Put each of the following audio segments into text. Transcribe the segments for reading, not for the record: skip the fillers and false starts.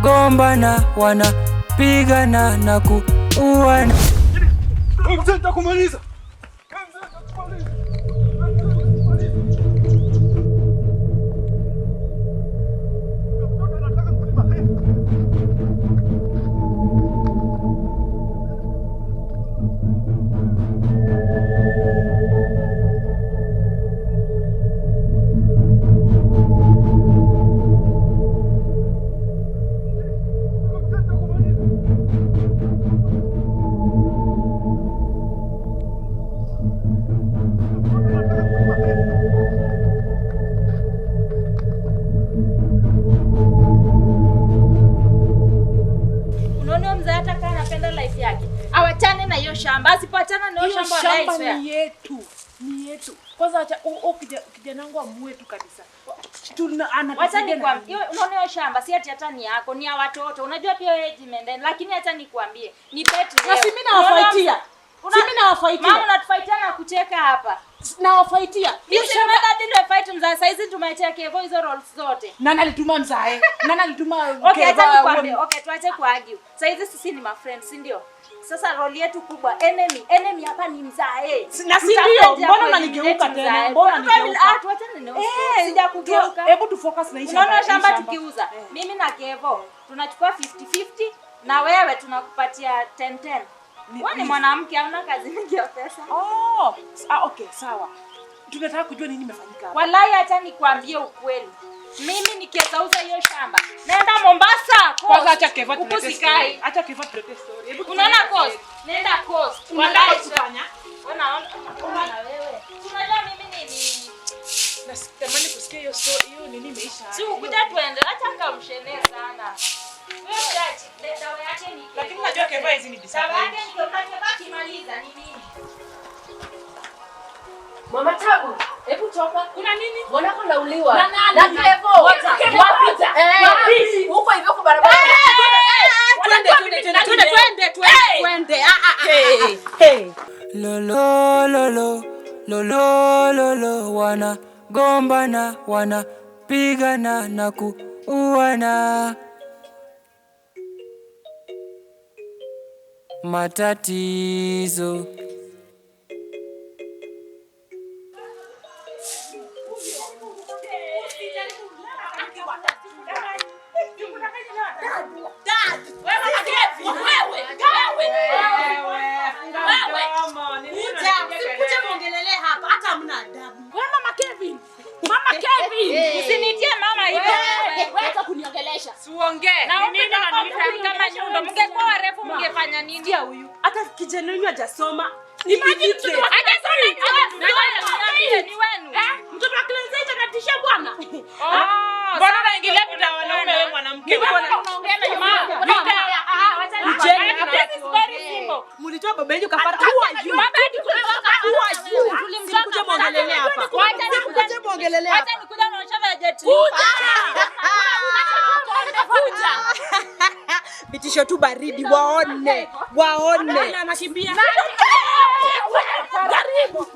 Wanagombana, wanapigana na kuuana. Mzee, nitakumaliza. Unaona mzee hata kama anapenda life yake, awachane na hiyo shamba. Asipoachana na hiyo Hiyo shamba, shamba walai ni yetu, ni yetu. Kwanza acha kijana wangu amue tu kabisa. Wacha Anatupiga na nikwambie, unaona hiyo shamba si ati hata ni yako, ni ya watoto. Unajua pia wewe jimeendeni, lakini acha nikwambie, ni bet Na leo. si mimi nawafaitia. Si mimi nawafaitia. Mama, unatufaitia na kucheka hapa. Nawafaitia. Hiyo Hiyo shamba shamba hadi ndio fight mzaa, saizi tumeachia Kevo hizo roles zote. Nani alituma mzae? Nani alituma Okay, acha Keva? nikwambie. Okay, tuache kuargue. Saizi sisi ni mafriends, si ndio? Sasa role yetu kubwa, enemy, enemy hapa ni mzae. Na si ndio? Mbona unanigeuka tena? Mbona unanigeuka? Ah, tuachane na hiyo. Sijakugeuka. Hebu tu focus na hii shamba. Unaona Hii shamba tukiuza, mimi na Kevo tunachukua 50-50 na wewe tunakupatia 10-10. Wewe ni mwanamke, hauna kazi mingi ya pesa. Oh, ah, okay, sawa. Tunataka kujua nini imefanyika hapa. Walai, acha nikwambie ukweli. Mimi nikiweza uza hiyo shamba, naenda Mombasa. Coast. Kwanza acha Keva Huku tulete sikai. story. Acha Keva tulete story. Hebu Unaona tufanye Coast? story. Nenda Coast. Unaenda Walai, Coast kufanya? Ona wewe. Unajua mimi ni Natamani kusikia hiyo story, hiyo nini imeisha. Si ukuja tuende, acha nikamshenee sana. Wewe mchachi, dawa yake ni Kevo. Lakini najua Keva hizi ni Dawa disappoint. yake ni Kevo, na Kevo akimaliza ni mimi. Mama Tabu, hebu toka. Kuna nini? Mwanako nauliwa. Na nani? Na Kevo. Kevo wapi? Eh, Wapi? Huko hivyo kwa barabara. Twende, twende, twende, twende, twende, twende. Ah, ah, ah. Hey. Lolo lolo lolo lolo, wanagombana, wanapigana na kuuana. Matatizo. Mama Kevin. Usinitie mama hivyo wewe. Wewe acha kuniongelesha. Usiongee. Na wewe kama nyundo, mngekuwa warefu mngefanya nini? Huyu. Hata kijana wenu hajasoma. Imagine mtoto wa Hajasoma, hajasoma, ni wenu. Mtoto wa class 8 anatishia bwana. Mbona unaingilia vita wanaume wewe mwanamke? Unaongea na mama. Ah, wacha nikwambie. This is very simple. Mlitoa baba yenu kafara. Who are you? Baba yetu Who are you? Simkuje muongelele hapa. Wacha Simkuje muongelele hapa. Wacha nikuja naonyesha vya jet. Vitisho tu baridi, waone waone. Anakimbia. Jaribu.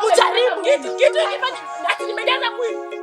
Ujaribu kitu ikifanya ati nimejaza mwili.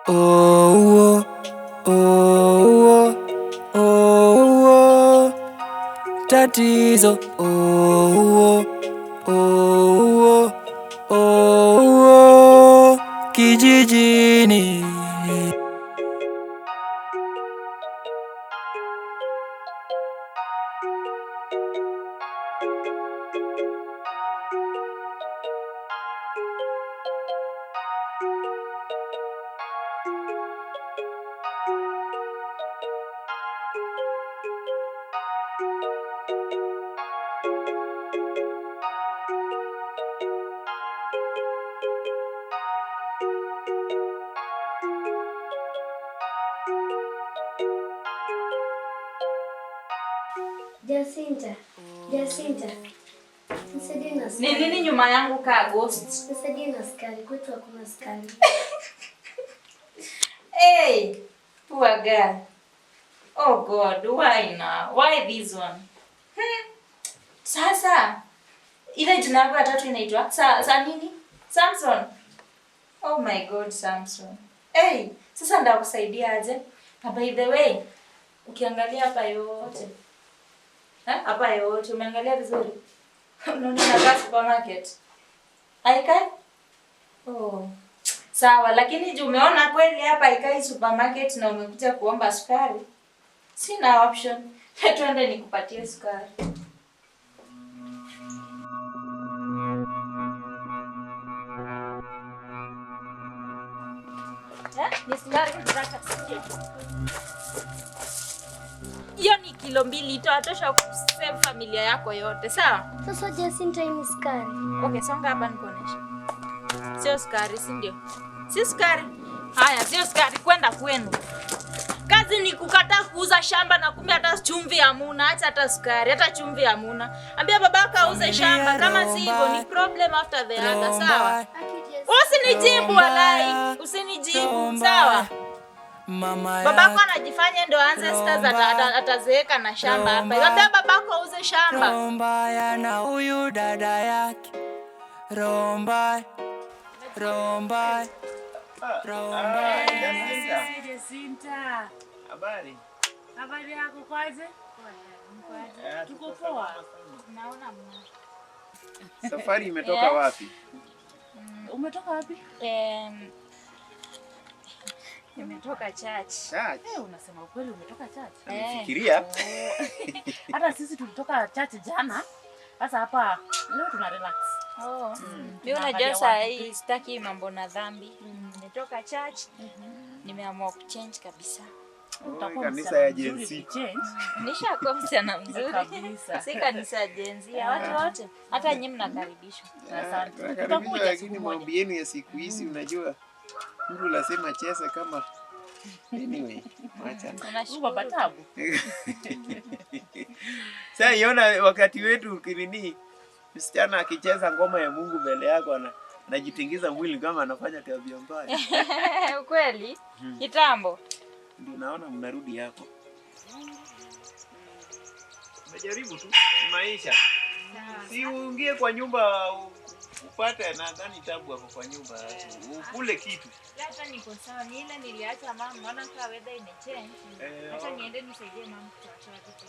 Oh, oh, oh, oh, oh. Tatizo. Oh, oh, oh, oh, oh. Kijijini. Jacinta, Jacinta, nisaidie na Ni sukari. nini nyuma yangu kaa ghost? Nisaidie na sukari, kwetu hakuna sukari. Hey, poor girl. Oh God, why now? Why this one? Sasa ile jina yako ya tatu inaitwa sa nini? Samson. Oh my God, Samson. Hey, sasa ndakusaidia aje? Na by the way, ukiangalia hapa yote. Hapa yote umeangalia vizuri? Unaona nakaa supermarket. Haikai? Oh. Sawa, lakini juu umeona kweli hapa haikai supermarket na umekuja kuomba sukari. Sina option. Twende nikupatie sukari. Ni sukari nataka sikia. Hiyo ni kilo 2 itatosha kusave familia yako yote, sawa? Sasa Jacinta, hii ni sukari. Okay, songa hapa nikuoneshe. Sio sukari, si ndio? Si sukari. Haya, sio sukari, kwenda kwenu. Kazi ni kukataa kuuza shamba na kumbe hata chumvi hamuna, acha hata sukari, hata chumvi hamuna. Ambia babaka auze shamba, kama si hivyo ni problem after the other, sawa? Usinijibu walai, usinijibu, sawa? Mama Babako anajifanya ndo ancestors atazeeka na shamba hapa. Ambia babako auze shamba. Romba na huyu dada yake. Romba. Romba. Romba. Jacinta. Habari. Habari yako kwaje? Tuko poa. Naona mna. Safari imetoka wapi? Umetoka wapi? Nimetoka church. Church. Unasema ukweli umetoka church? Nifikiria. Hata sisi tulitoka church jana. Sasa hapa leo tuna relax. Oh. Mimi unajua saa hii sitaki mambo na dhambi. Nimetoka church. Nimeamua kuchange kabisa. Utakuwa Kanisa ya msichana Gen mzuri Z. kuchange. Nishakuwa msichana mzuri. Kabisa. Si kanisa ya Gen Z, watu wote. Hata nyinyi mnakaribishwa. Asante. Tunakaribishwa, Tutakuja lakini siku moja. maombi yenu ya siku hizi unajua mtu lazima cheze kama anyway, acha. Huyu Baba Tabu. Sasa iona wakati wetu ukinini msichana akicheza ngoma ya Mungu mbele yako anajitingiza mwili kama anafanya tabia mbaya. Ukweli? Kitambo. Ndio naona mnarudi hapo. Umejaribu tu maisha. Si uingie kwa nyumba upate, nadhani Tabu hapo kwa nyumba ukule kitu. Hata niko sawa, ni ile niliacha mama, naona kama weather imechange. Acha niende nisaidie mama kutoa vitu.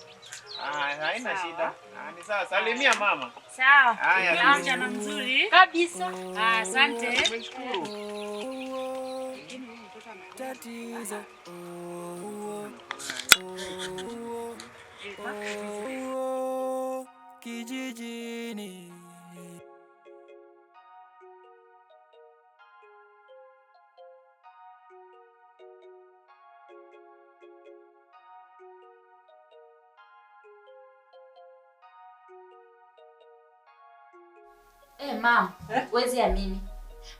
Haina shida. Ni sawa. Salimia mama. Sawa. Haya. Msichana mzuri. Kabisa. Asante. Tumeshukuru. Tatizo. Kijijini. Ma'am, huwezi amini.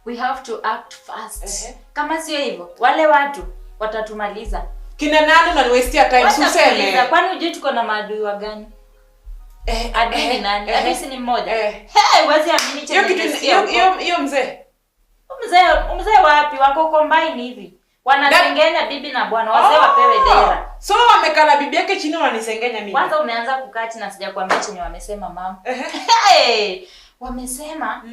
We have to act fast. Kama sio hivyo, wale watu watatumaliza. Kina nani unaniwastia time? Watakuuliza, Useme. kwani hujui tuko na maadui wa gani? Adui ni nani? Adui si ni mmoja. Hey, huwezi amini chenye Hiyo kitu nilisikia huko. hiyo mzee. Mzee wapi? Wako combine hivi. Wanasengenya bibi na bwana, wazee wapewe dera. So wamekaa na bibi yake chini wananisengenya mimi. Kwanza umeanza kukaa chini na sijakwambia chenye wamesema mama. Hey, wamesema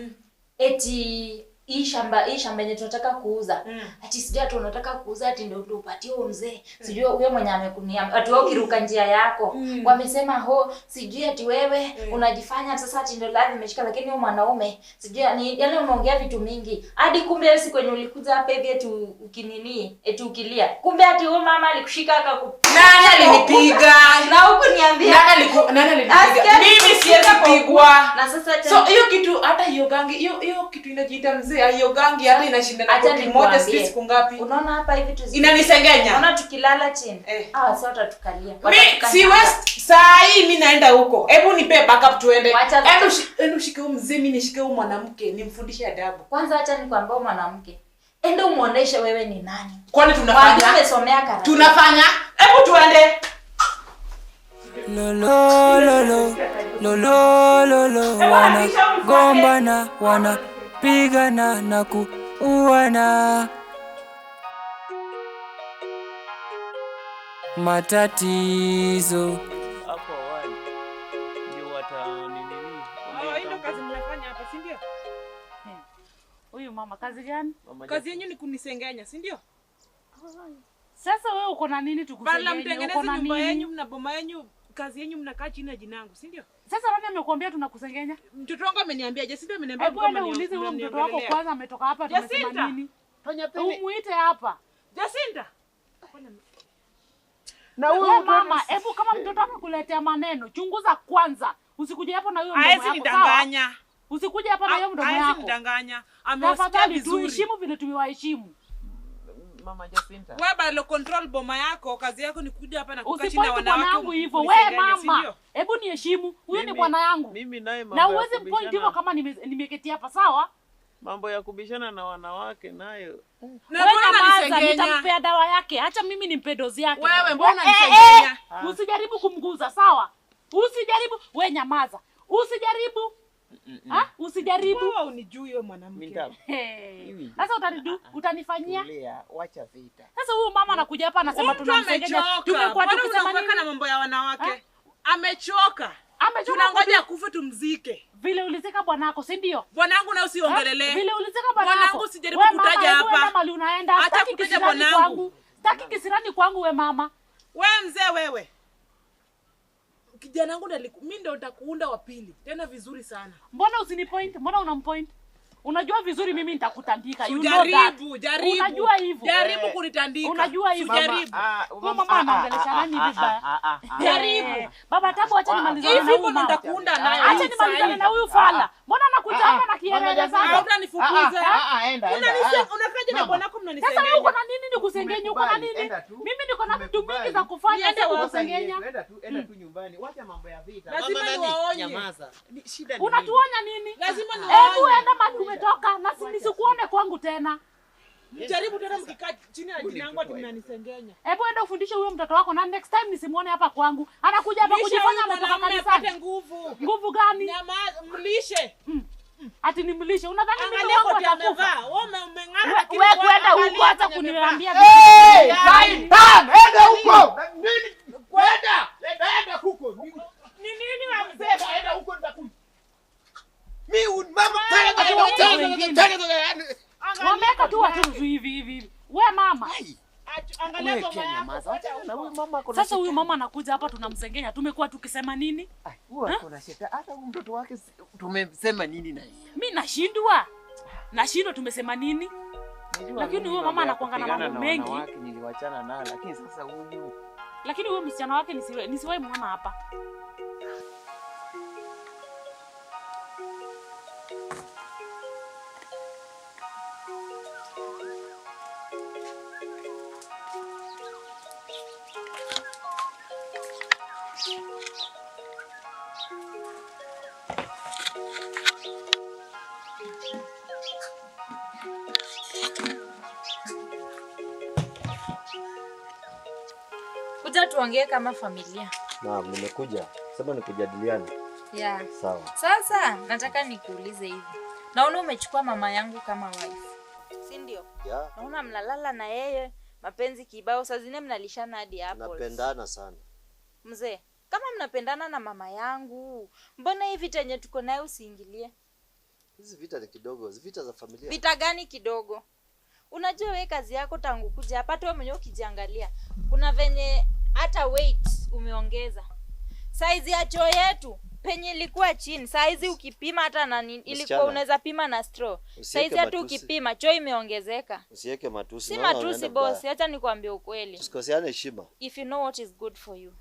eti Hii shamba yenye tunataka kuuza. Ati sijui ati unataka kuuza ati ndio upatie huyo mzee. Sijui huyo mwenye amekunia. Ati wewe ukiruka njia yako. Wamesema ho sijui ati wewe unajifanya sasa ati ndio live imeshika, lakini huyo mwanaume sijui ni yani umeongea vitu mingi. Hadi kumbe wewe siku yenye ulikuja hapa hivi eti ukinini, eti ukilia. Kumbe ati huyo mama alikushika akakupiga. Nani alinipiga? Na huku niambia. Nani alinipiga? Mimi siwezi pigwa. Na sasa so hiyo kitu hata hiyo gangi, hiyo kitu inajiita mzee, hiyo gangi hata inashinda na koti moja sijui siku ngapi. Unaona hapa hivi tu inanisengenya. Unaona tukilala chini. Hawa sasa watatukalia. Mimi si west saa hii mimi naenda huko. Hebu nipe backup tuende. Hebu shike huyu mzee, mimi nishike huyu mwanamke nimfundishe adabu. Kwanza acha nikwambie mwanamke. Enda umuoneshe wewe ni nani. Kwani tunafanya? Tumesomea karate. Tunafanya? Hebu tuende. Lolo lolo lolo lolo wana gombana, wana pigana na kuuana. Matatizo. Hapo awali ndio watanini. Hii ndio kazi mnafanya hapa, si ndio? Huyu mama kazi gani? Kazi yenu ni kunisengenya, si ndio? Sasa wewe uko na nini tukusengenye? Bala mtengeneze nyumba yenu, mna boma yenu, kazi yenu mnakaa chini ya jinangu, si ndio? Sasa nani amekuambia tunakusengenya? Mtoto wangu ameniambia, Jacinta ameniambia. Hebu ende uulize huyo mtoto wako kwanza ametoka hapa tumesema nini? Umuite hapa. Jacinta. Na huyo mama, hebu kama mtoto amekuletea maneno, chunguza kwanza. Usikuje hapo na huyo mdomo yako. Haezi nidanganya. Usikuje hapa na huyo mdomo yako. Haezi nidanganya. Amewasikia vizuri. Tuheshimu vile tumewaheshimu. Mama Jacinta. Wewe bado control boma yako, kazi yako ni kuja hapa na kukaa chini na wanawake. Usipoint hivyo. Wewe mama, hebu niheshimu. Huyu ni bwana yangu. Mimi naye mambo. Na uweze mpoint hivyo kama nimeketi hapa, sawa? Mambo ya kubishana na wanawake nayo. Na mbona unanisengenya? Nitampea dawa yake. Acha mimi nimpe dozi yake. Wewe mbona unanisengenya? Usijaribu kumguza, sawa? Usijaribu, wewe nyamaza. Usijaribu. Ha? Usijaribu. Wewe unijui wewe mwanamke. Sasa utanifanyia? Tulia, wacha vita. Sasa huyu mama anakuja hapa anasema tunamsengenya. Tumekuwa tukisema nini na mambo ya wanawake? Amechoka. Tunangoja akufe tumzike. Vile ulizika bwanako, si ndio? Bwanangu na usiongelee. Vile ulizika bwanako. Bwanangu usijaribu kutaja hapa. Wewe mali unaenda. Hata kutaja bwanangu. Sitaki kisirani kwangu we mama. Wewe mzee wewe. Kijana wangu mimi ndio nitakuunda wa pili. Tena vizuri sana. Mbona usinipoint? Mbona unampoint? Unajua vizuri mimi nitakutandika. You know that. Jaribu. Unajua hivyo. Jaribu kunitandika. Unajua hivyo. Jaribu. Huyo mama anaongelesha nani vibaya? Jaribu. Baba Tabu, acha nimalizane na huyu Hivi mama. nitakuunda nayo. Acha nimalizane na huyu fala. Mbona anakuja hapa na kielele zake? Utanifukuza. Enda. Unakaja na bwanako mnanisengenya. Sasa wewe uko na nini nikusengenya? Uko na nini? Mimi niko na vitu mingi za kufanya, si kukusengenya. Enda tu nyumbani. Wacha mambo ya vita. Lazima niwaonye. Nyamaza. Shida ni Unatuonya nini? Lazima niwaonye. Hebu enda mahali umetoka na nisikuone kwangu tena. Mjaribu tena mkikaa chini ya jina yangu ati mnanisengenya. Hebu enda ufundishe huyo mtoto wako na next time nisimuone hapa kwangu. Anakuja hapa kujifanya ametoka kanisani. Nguvu. Nguvu gani? Mlishe. Ati nimlishe. Unadhani mimi Angalia wangu koti atakufa? amevaa. Wewe umeng'ara lakini Wewe kwenda huko hata kuniambia. Hey, Saitan, enda huko. Nini? Kwenda. Enda huko. Ni nini wa mzee? Enda huko nitakuja. Mimi mama tena. Wameka tu watu hivi hivi. We mama. Angalia boma yako. Sasa huyu mama anakuja hapa tunamsengenya. Tumekuwa tukisema nini? Huyu ako na shetani. Hata huyu mtoto wake tumemsema nini na yeye? Mimi nashindwa. Nashindwa tumesema nini? Lakini huyo mama anakuanga na mambo mengi. Niliwachana naye lakini sasa huyu. Lakini huyo msichana wake nisiwahi muona hapa. Kuja tuongee kama familia. Naam, nimekuja. Sema nikujadiliane. Yeah. Sawa. Sasa nataka nikuulize hivi. Naona umechukua mama yangu kama wife. Si ndio? Yeah. Naona mnalala na yeye, mapenzi kibao, saa zingine mnalishana hadi apples. Napendana sana. Mzee, kama mnapendana na mama yangu, mbona hivi vita yenye tuko nayo usiingilie? Hizi vita ni kidogo, vita za familia. Vita gani kidogo? Unajua wewe kazi yako tangu kuja hapa, hata wewe mwenyewe ukijiangalia, kuna venye hata weight umeongeza. Size ya choo yetu penye ilikuwa chini, saizi ukipima hata na nini, ilikuwa Msichana. unaweza pima na straw. Usiweke Saizi hata matusi. ukipima choo imeongezeka. Usiweke matusi. Si Naona matusi unaenda boss, vibaya. acha nikwambie ukweli. Tusikosiane heshima. If you know what is good for you.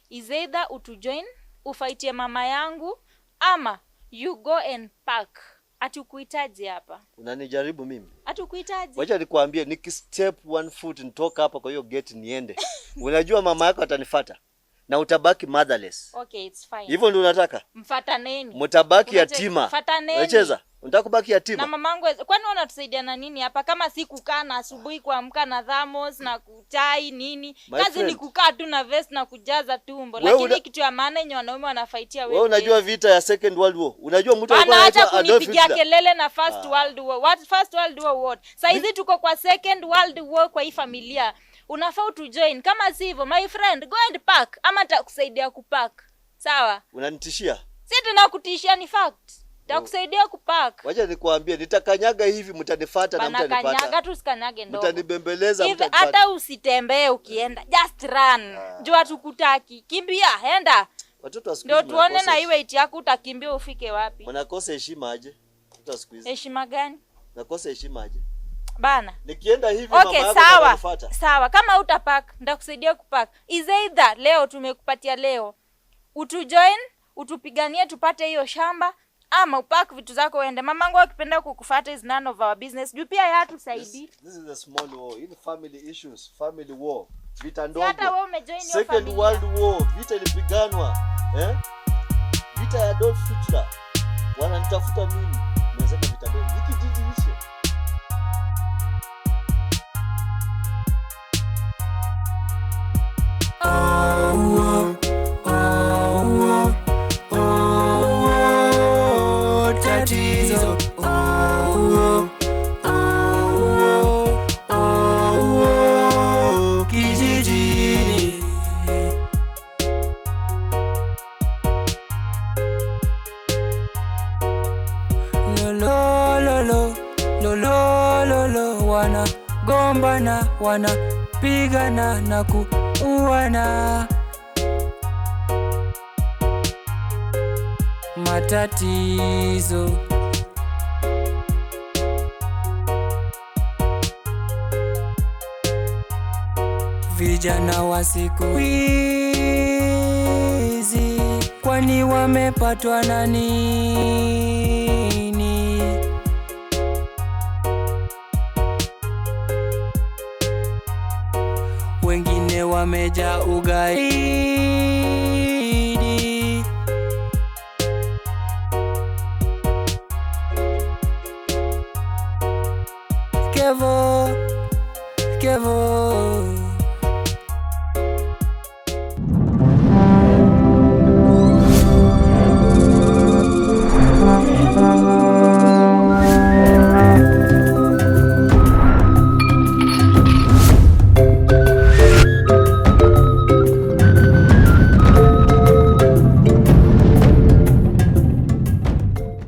Is either utujoin ufaitie mama yangu ama you go and pack. Hatukuhitaji hapa. Unanijaribu mimi. Hatukuhitaji. Wacha nikwambie, nikistep one foot nitoka hapa kwa hiyo gate niende. Unajua mama yako atanifuata na utabaki motherless. Okay, it's fine. Hivyo ndio unataka? Mfataneni. Mtabaki yatima. Fataneni. Unacheza? Unataka kubaki Na yatima? mamangu kwani wanatusaidia na nini hapa kama si kukaa na asubuhi kuamka na thamos na kuchai nini? My Kazi ni friend. kukaa tu na vest na kujaza tumbo. Wewe Lakini kitu ya maana yenye wanaume wanafaitia Wewe unajua vita ya Second World War. Unajua mtu alikuwa Bana, acha anaitwa Adolf kunipigia Hitler. kelele na First World War. What First World War what? Saizi tuko kwa Second World War kwa hii familia. Unafaa utujoin. Kama sivyo, my friend, go and pack ama nitakusaidia kupack. Sawa? Unanitishia? Si tunakutishia, ni fact. Nitakusaidia kupack. Wacha nikwambie, nitakanyaga hivi, mtanifuata na Bana, kanyaga mtanipata. tu, usikanyage ndogo. Mtanibembeleza, Hivi mtanipata. hata usitembee ukienda, just run. Juu hatukutaki. Kimbia, enda. Watoto wa siku Ndio hizi tuone mnakosa na hii weight yako utakimbia ufike wapi. Mnakosa heshima aje? Watoto wa siku hizi. Heshima gani? Nakosa heshima aje? Bana. Nikienda hivi Okay, mama yako sawa. atanifuata. Sawa, kama utapack, nitakusaidia kupack. Is either leo tumekupatia leo. Utujoin, utupiganie tupate hiyo shamba ama upack vitu zako uende. Mamangu akipenda kukufuata is none of our business. Juu pia yeye hatusaidii. This is a small war. In family issues, family war. Vita Si ndogo. hata wewe umejoin hiyo Second familia. World War, vita ilipiganwa. Eh? Vita ya Adolf Hitler. Wananitafuta mimi. Nimesema vita ndogo. Hiki jiji hichi. Oh, oh, oh, oh, tatizo. Oh, oh, oh, oh, kijijini. Lolo, lolo, lolo, lolo, wanagombana, wanapigana na kuuana. Matatizo. Vijana wa siku hizi, kwani wamepatwa na nini? Wengine wamejaa ugaidi. Kevo